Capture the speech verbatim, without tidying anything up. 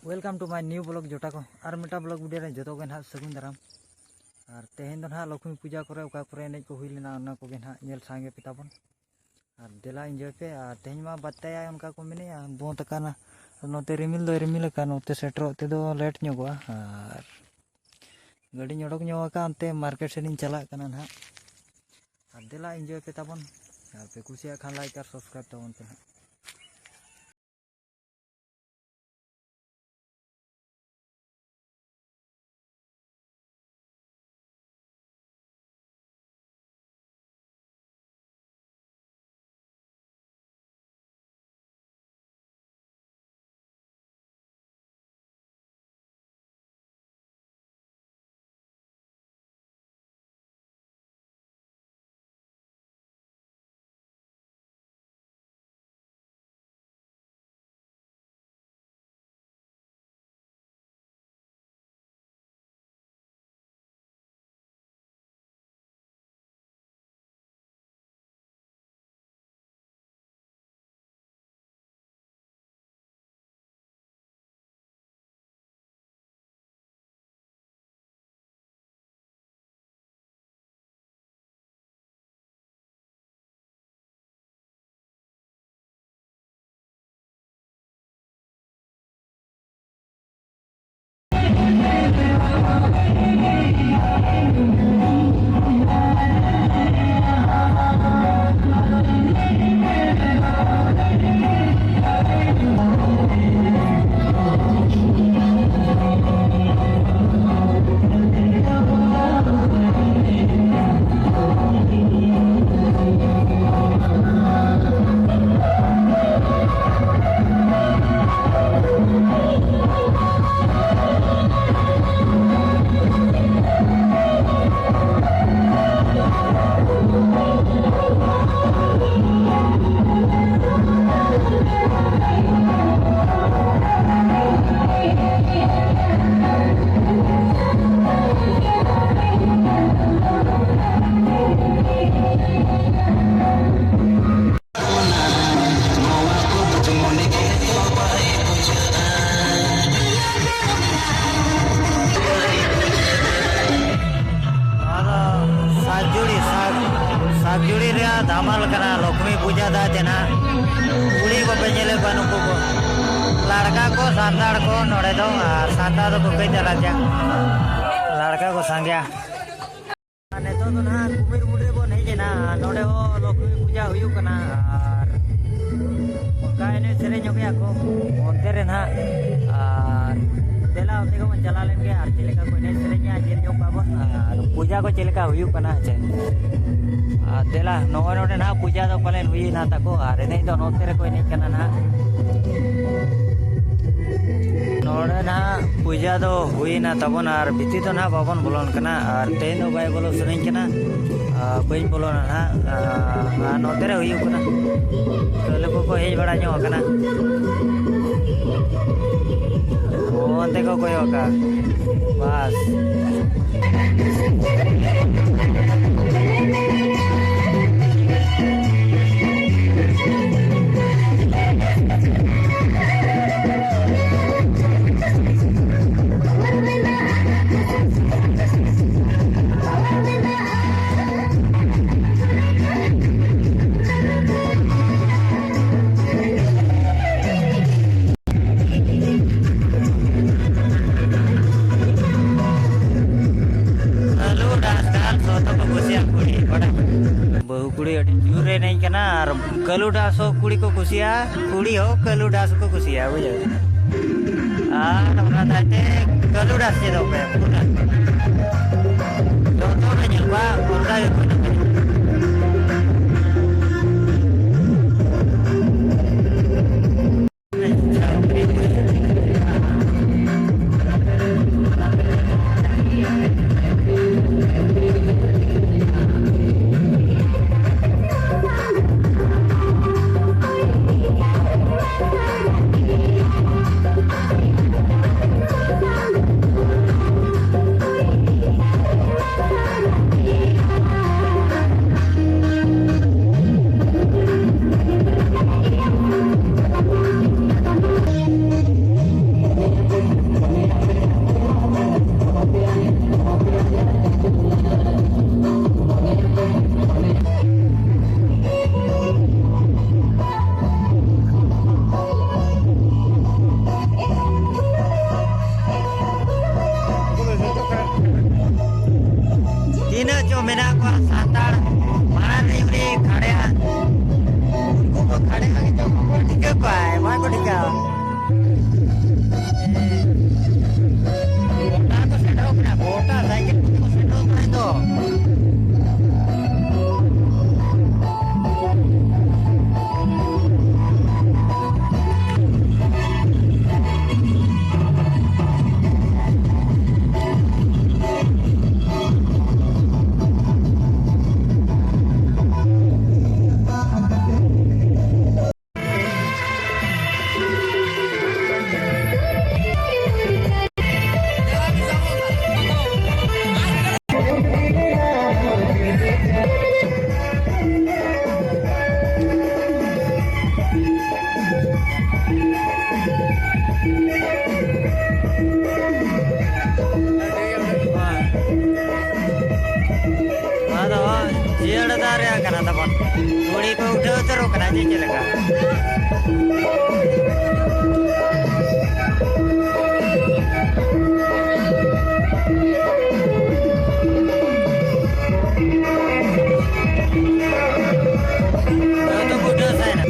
Welcome to my new vlog ᱡᱚᱴᱟ ᱠᱚ, ᱟᱨ ᱢᱤᱫᱴᱟᱝ vlog video ᱨᱮ ᱡᱚᱛᱚ ᱜᱮ ᱱᱟᱦᱟᱜ ᱥᱟᱹᱜᱩᱱ ᱫᱟᱨᱟᱢ᱾ ᱟᱨ ᱛᱮᱦᱮᱧ ᱫᱚ ᱱᱟᱦᱟᱜ ᱞᱚᱠᱷᱢᱤ ᱯᱩᱡᱟ ᱠᱚᱨᱮ ᱚᱠᱟ ᱠᱚᱨᱮ ᱮᱱᱮᱡ ᱠᱚ ᱦᱩᱭ ᱞᱮᱱᱟ, ᱚᱱᱟ ᱠᱚᱜᱮ ᱱᱟᱦᱟᱜ ᱧᱮᱞ ᱥᱟᱸᱜᱮ ᱯᱮ ᱛᱟᱵᱚᱱ᱾ ᱟᱨ ᱫᱮᱞᱟ enjoy ᱯᱮ᱾ ᱟᱨ ᱛᱮᱦᱮᱧ ᱢᱟ ᱵᱟᱛᱟᱭᱟ ᱚᱱᱠᱟ ᱠᱚ ᱢᱮᱱᱮᱜᱼᱟ, ᱵᱚᱸᱫ ᱟᱠᱟᱱᱟ᱾ ᱱᱚᱛᱮ ᱨᱤᱢᱤᱞ ᱫᱚᱭ ᱨᱤᱢᱤᱞ ᱟᱠᱟᱱ, ᱱᱚᱛᱮ ᱥᱮᱴᱮᱨᱚᱜ ᱛᱮᱫᱚ late ᱧᱚᱜᱚᱜᱼᱟ᱾ ᱟᱨ ᱜᱟᱹᱰᱤᱧ ᱚᱰᱚᱠ ᱧᱚᱜ ᱟᱠᱟᱫ, ᱚᱱᱛᱮ market ᱥᱮᱫ ᱤᱧ ᱪᱟᱞᱟᱜ ᱠᱟᱱᱟ ᱱᱟᱦᱟᱜ᱾ ᱟᱨ ᱫᱮᱞᱟ enjoy ᱯᱮ ᱛᱟᱵᱚᱱ, ᱟᱨ ᱯᱮ ᱠᱩᱥᱤᱭᱟᱜ ᱠᱷᱟᱱ like ᱟᱨ subscribe ᱛᱟᱵᱚᱱ ᱯᱮ ᱱᱟᱦᱟᱜ᱾ ᱦᱟᱢᱟᱞ ᱠᱟᱱᱟ ᱞᱚᱠᱷᱢᱤ ᱯᱩᱡᱟ ᱫᱟ ᱡᱮ ᱱᱟᱦᱟᱜ᱾ ᱠᱩᱲᱤ ᱠᱚᱯᱮ ᱧᱮᱞᱮᱫ ᱠᱚᱣᱟ ᱱᱩᱠᱩ ᱠᱚ᱾ ᱞᱟᱲᱠᱟ ᱠᱚ ᱥᱟᱱᱛᱟᱲ ᱠᱚ ᱱᱚᱰᱮ ᱫᱚ, ᱟᱨ ᱥᱟᱱᱛᱟᱲ ᱫᱚᱠᱚ ᱠᱟᱹᱡ ᱫᱷᱟᱨᱟ ᱜᱮᱭᱟ᱾ ᱞᱟᱲᱠᱟ ᱠᱚ ᱥᱟᱸᱜᱮᱭᱟ᱾ ᱟᱨ ᱱᱤᱛᱚᱜ ᱫᱚ ᱱᱟᱦᱟᱜ ᱠᱩᱢᱤᱨ ᱢᱩᱰᱨᱤ ᱵᱚᱱ ᱦᱮᱡ ᱮᱱᱟ᱾ ᱱᱚᱰᱮ ᱦᱚᱸ ᱞᱚᱠᱷᱢᱤ ᱯᱩᱡᱟ ᱦᱩᱭᱩᱜ ᱠᱟᱱᱟ᱾ ᱟᱨ ᱚᱱᱠᱟ ᱮᱱᱮᱡ ᱥᱮᱨᱮᱧ ᱧᱚᱜ ᱜᱮᱭᱟ ᱠᱚ ᱚᱱᱛᱮ ᱨᱮ ᱱᱟᱦᱟᱜ᱾ ᱟᱨ ᱫᱮᱞᱟ ᱚᱱᱛᱮ ᱜᱮᱵᱚᱱ ᱪᱟᱞᱟᱣ ᱞᱮᱱ ᱜᱮ ᱟᱨ ᱪᱮᱫ ᱞᱮᱠᱟ ᱠᱚ ᱮᱱᱮᱡ ᱥᱮᱨᱮᱧᱟ ᱧᱮᱞ ᱧᱚᱜ ᱠᱚᱣᱟ ᱵᱚᱱ᱾ ᱟᱨ ᱯᱩᱡᱟ ᱠᱚ ᱪᱮᱫ ᱞᱮᱠᱟ ᱦᱩᱭᱩᱜ ᱠᱟᱱᱟ ᱦᱮᱸ ᱪᱮ᱾ ᱟᱨ ᱫᱮᱞᱟ ᱱᱚᱜᱼᱚᱭ ᱱᱚᱰᱮ ᱱᱟᱦᱟᱜ ᱯᱩᱡᱟ ᱫᱚ ᱯᱟᱞᱮᱱ ᱦᱩᱭᱱᱟ ᱛᱟᱠᱚ ᱟᱨ ᱮᱱᱮᱡ ᱫᱚ ᱱᱚᱛᱮ ᱨᱮᱠᱚ ᱮᱱᱮᱡ ᱠᱟᱱᱟ ᱱᱟᱦᱟᱜ᱾ ᱱᱚᱰᱮ ᱱᱟᱦᱟᱜ ᱯᱩᱡᱟ ᱫᱚ ᱦᱩᱭᱱᱟ ᱛᱟᱵᱚᱱ ᱟᱨ ᱵᱷᱤᱛᱤᱨ ᱫᱚ ᱱᱟᱦᱟᱜ ᱵᱟᱵᱚᱱ ᱵᱚᱞᱚᱱ ᱠᱟᱱᱟ ᱟᱨ ᱛᱮᱦᱮᱧ ᱫᱚ ᱵᱟᱭ ᱵᱚᱞᱚ ᱥᱟᱱᱟᱧ ᱠᱟᱱᱟ᱾ ᱟᱨ ᱵᱟᱹᱧ ᱵᱚᱞᱚᱱᱟ ᱱᱟᱦᱟᱜ᱾ ᱟᱨ ᱱᱚᱛᱮ ᱨᱮ ᱦᱩᱭᱩᱜ ᱠᱟᱱᱟ᱾ ᱠᱟᱹᱞᱩ ᱠᱚᱠᱚ ᱦᱮᱡ ᱵᱟᱲᱟ ᱧᱚᱜ ᱟᱠᱟᱱᱟ᱾ ᱚᱱᱛᱮ ᱠᱚ ᱠᱚᱭᱚᱜ ᱟᱠᱟᱫ᱾ ᱵᱟᱥ᱾ ᱠᱟᱹᱞᱩ ᱰᱟᱱᱥ ᱠᱟᱱ ᱥᱚᱛᱚ ᱠᱚ ᱠᱩᱥᱤᱭᱟᱜ ᱠᱩᱲᱤ ᱵᱟᱰᱟᱭ᱾ ᱵᱟᱹᱦᱩ ᱠᱩᱲᱤ ᱟᱹᱰᱤ ᱡᱳᱨ ᱮ ᱮᱱᱮᱡ ᱠᱟᱱᱟ ᱟᱨ ᱠᱟᱹᱞᱩ ᱰᱟᱱᱥ ᱦᱚᱸ ᱠᱩᱲᱤ ᱠᱚ ᱠᱩᱥᱤᱭᱟᱜᱼᱟ, ᱠᱩᱲᱤ ᱦᱚᱸ ᱠᱟᱹᱞᱩ ᱰᱟᱱᱥ ᱠᱚ ᱠᱩᱥᱤᱭᱟᱜᱼᱟ, ᱵᱩᱡᱷᱟᱹᱣ᱾ ᱟᱨ ᱚᱱᱟ ᱛᱟᱭᱛᱮ ᱠᱟᱹᱞᱩ ᱰᱟᱱᱥ ᱪᱮᱫᱚᱜ ᱯᱮ, ᱯᱩᱨᱟᱹ᱾ ᱡᱚᱛᱚ ᱯᱮ ᱧᱮᱞ ᱠᱚᱣᱟ, ᱚᱱᱠᱟ ᱜᱮᱠᱚ ᱮᱱᱮᱡ ᱠᱟᱱᱟ᱾ ᱛᱤᱱᱟᱹᱜ ᱪᱚ ᱢᱮᱱᱟᱜ ᱠᱚᱣᱟ ᱥᱟᱱᱛᱟᱲ ᱢᱟᱲᱟᱝ ᱨᱮ ᱩᱱᱤ ᱠᱷᱟᱲᱭᱟ, ᱩᱱᱠᱩ ᱠᱚ ᱠᱷᱟᱲᱭᱟ ᱜᱮᱪᱚ ᱠᱚ ᱴᱷᱤᱠᱟᱹ ᱠᱚᱣᱟᱭ, ᱵᱟᱭ ᱠᱚ ᱴᱷᱤᱠᱟᱹᱣᱟ᱾ ᱜᱚᱴᱟ ᱠᱚ ᱥᱮᱴᱮᱨᱚᱜ ᱠᱟᱱᱟ, ᱜᱚᱴᱟ ᱥᱟᱭᱠᱮᱞ ᱠᱚᱛᱮ ᱠᱚ ᱥᱮᱴᱮᱨᱚᱜ ᱠᱟᱱᱟ ᱱᱤᱛᱚᱜ᱾ ᱱᱚᱣᱟ ᱫᱚ ᱡᱤᱭᱟᱹᱲ ᱫᱟᱨᱮ ᱠᱟᱱᱟ ᱛᱟᱵᱚᱱ᱾ ᱫᱷᱩᱲᱤ ᱠᱚ ᱩᱰᱟᱹᱣ ᱩᱛᱟᱹᱨᱚᱜ ᱠᱟᱱᱟ ᱡᱮ ᱪᱮᱫ ᱞᱮᱠᱟ᱾ ᱡᱚᱛᱚ ᱠᱚ ᱩᱰᱟᱹᱣ ᱥᱟᱭᱱᱟ᱾